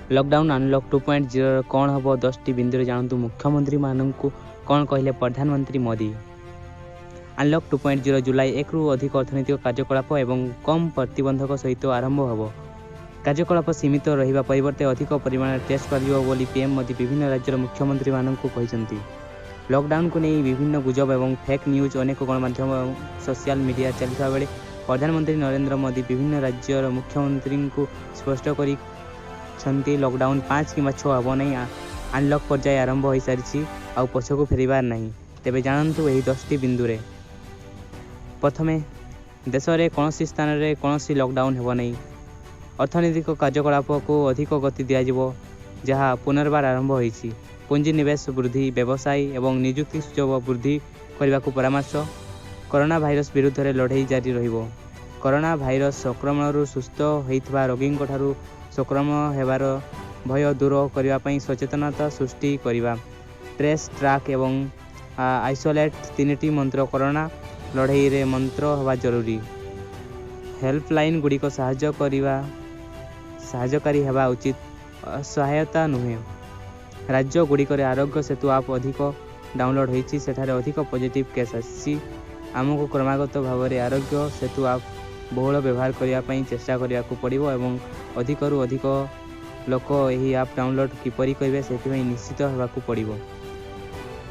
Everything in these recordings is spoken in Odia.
ଲକଡାଉନ୍ ଅନଲକ୍ 2.0ର କ'ଣ ହେବ, 10ଟି ବିନ୍ଦୁରେ ଜାଣନ୍ତୁ ମୁଖ୍ୟମନ୍ତ୍ରୀମାନଙ୍କୁ କ'ଣ କହିଲେ ପ୍ରଧାନମନ୍ତ୍ରୀ ମୋଦି। ଅନଲକ୍ 2.0 ଜୁଲାଇ 1ରୁ ଅଧିକ ଅର୍ଥନୈତିକ କାର୍ଯ୍ୟକଳାପ ଏବଂ କମ୍ ପ୍ରତିବନ୍ଧକ ସହିତ ଆରମ୍ଭ ହେବ। କାର୍ଯ୍ୟକଳାପ ସୀମିତ ରହିବା ପରିବର୍ତ୍ତେ ଅଧିକ ପରିମାଣରେ ଟେଷ୍ଟ କରାଯିବ ବୋଲି ପିଏମ୍ ମୋଦି ବିଭିନ୍ନ ରାଜ୍ୟର ମୁଖ୍ୟମନ୍ତ୍ରୀମାନଙ୍କୁ କହିଛନ୍ତି। ଲକଡାଉନକୁ ନେଇ ବିଭିନ୍ନ ଗୁଜବ ଏବଂ ଫେକ୍ ନ୍ୟୁଜ୍ ଅନେକ ଗଣମାଧ୍ୟମ ଏବଂ ସୋସିଆଲ ମିଡ଼ିଆ ଚାଲିଥିବା ବେଳେ ପ୍ରଧାନମନ୍ତ୍ରୀ ନରେନ୍ଦ୍ର ମୋଦି ବିଭିନ୍ନ ରାଜ୍ୟର ମୁଖ୍ୟମନ୍ତ୍ରୀଙ୍କୁ ସ୍ପଷ୍ଟ କରିଛନ୍ତି, ଲକଡାଉନ 5 କିମ୍ବା 6 ହେବ ନାହିଁ। ଅନଲକ୍ ପର୍ଯ୍ୟାୟ ଆରମ୍ଭ ହୋଇସାରିଛି, ଆଉ ପଛକୁ ଫେରିବାର ନାହିଁ। ତେବେ ଜାଣନ୍ତୁ ଏହି 10ଟି ବିନ୍ଦୁରେ। ପ୍ରଥମେ, ଦେଶରେ କୌଣସି ସ୍ଥାନରେ କୌଣସି ଲକଡାଉନ ହେବ ନାହିଁ। ଅର୍ଥନୈତିକ କାର୍ଯ୍ୟକଳାପକୁ ଅଧିକ ଗତି ଦିଆଯିବ, ଯାହା ପୁନର୍ବାର ଆରମ୍ଭ ହୋଇଛି। ପୁଞ୍ଜିନିବେଶ ବୃଦ୍ଧି, ବ୍ୟବସାୟ ଏବଂ ନିଯୁକ୍ତି ସୁଯୋଗ ବୃଦ୍ଧି କରିବାକୁ ପରାମର୍ଶ। କରୋନା ଭାଇରସ ବିରୁଦ୍ଧରେ ଲଢ଼େଇ ଜାରି ରହିବ। କରୋନା ଭାଇରସ ସଂକ୍ରମଣରୁ ସୁସ୍ଥ ହୋଇଥିବା ରୋଗୀଙ୍କଠାରୁ ସଂକ୍ରମଣ ହେବାର ଭୟ ଦୂର କରିବା ପାଇଁ ସଚେତନତା ସୃଷ୍ଟି କରିବା। ଟ୍ରେସ୍, ଟ୍ରାକ୍ ଏବଂ ଆଇସୋଲେଟ୍ ତିନିଟି ମନ୍ତ୍ର କରୋନା ଲଢ଼େଇରେ ମନ୍ତ୍ର ହେବା ଜରୁରୀ। ହେଲ୍ପଲାଇନ୍ ଗୁଡ଼ିକ ସାହାଯ୍ୟ କରିବା ସାହାଯ୍ୟକାରୀ ହେବା ଉଚିତ, ସହାୟତା ନୁହେଁ। ରାଜ୍ୟଗୁଡ଼ିକରେ ଆରୋଗ୍ୟ ସେତୁ ଆପ୍ ଅଧିକ ଡାଉନଲୋଡ୍ ହୋଇଛି, ସେଠାରେ ଅଧିକ ପଜିଟିଭ୍ କେସ୍ ଆସିଛି। ଆମକୁ କ୍ରମାଗତ ଭାବରେ ଆରୋଗ୍ୟ ସେତୁ ଆପ୍ ବହୁଳ ବ୍ୟବହାର କରିବା ପାଇଁ ଚେଷ୍ଟା କରିବାକୁ ପଡ଼ିବ ଏବଂ ଅଧିକରୁ ଅଧିକ ଲୋକ ଏହି ଆପ୍ ଡାଉନଲୋଡ୍ କିପରି କରିବେ ସେଥିପାଇଁ ନିଶ୍ଚିତ ହେବାକୁ ପଡ଼ିବ।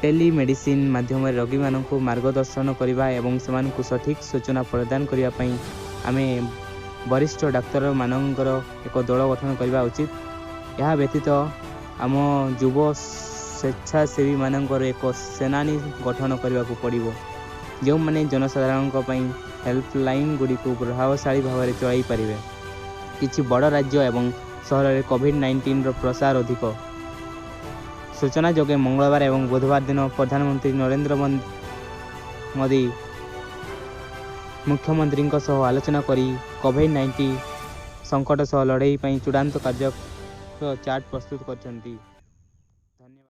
ଟେଲିମେଡ଼ିସିନ୍ ମାଧ୍ୟମରେ ରୋଗୀମାନଙ୍କୁ ମାର୍ଗଦର୍ଶନ କରିବା ଏବଂ ସେମାନଙ୍କୁ ସଠିକ୍ ସୂଚନା ପ୍ରଦାନ କରିବା ପାଇଁ ଆମେ ବରିଷ୍ଠ ଡାକ୍ତରମାନଙ୍କର ଏକ ଦଳ ଗଠନ କରିବା ଉଚିତ। ଏହା ବ୍ୟତୀତ ଆମ ଯୁବ ସ୍ୱେଚ୍ଛାସେବୀମାନଙ୍କର ଏକ ସେନାନୀ ଗଠନ କରିବାକୁ ପଡ଼ିବ, ଯେଉଁମାନେ ଜନସାଧାରଣଙ୍କ ପାଇଁ ହେଲ୍ପଲାଇନ୍ ଗୁଡ଼ିକୁ ପ୍ରଭାବଶାଳୀ ଭାବରେ ଚଳାଇ ପାରିବେ। କିଛି ବଡ଼ ରାଜ୍ୟ ଏବଂ ସହରରେ କୋଭିଡ୍ 19ର ପ୍ରସାର ଅଧିକ। ସୂଚନାଯୋଗ୍ୟ, ମଙ୍ଗଳବାର ଏବଂ ବୁଧବାର ଦିନ ପ୍ରଧାନମନ୍ତ୍ରୀ ନରେନ୍ଦ୍ର ମୋଦି ମୁଖ୍ୟମନ୍ତ୍ରୀଙ୍କ ସହ ଆଲୋଚନା କରି କୋଭିଡ୍ 19 ସଙ୍କଟ ସହ ଲଢ଼େଇ ପାଇଁ ଚୂଡ଼ାନ୍ତ କାର୍ଯ୍ୟ ଚାର୍ଟ ପ୍ରସ୍ତୁତ କରିଛନ୍ତି।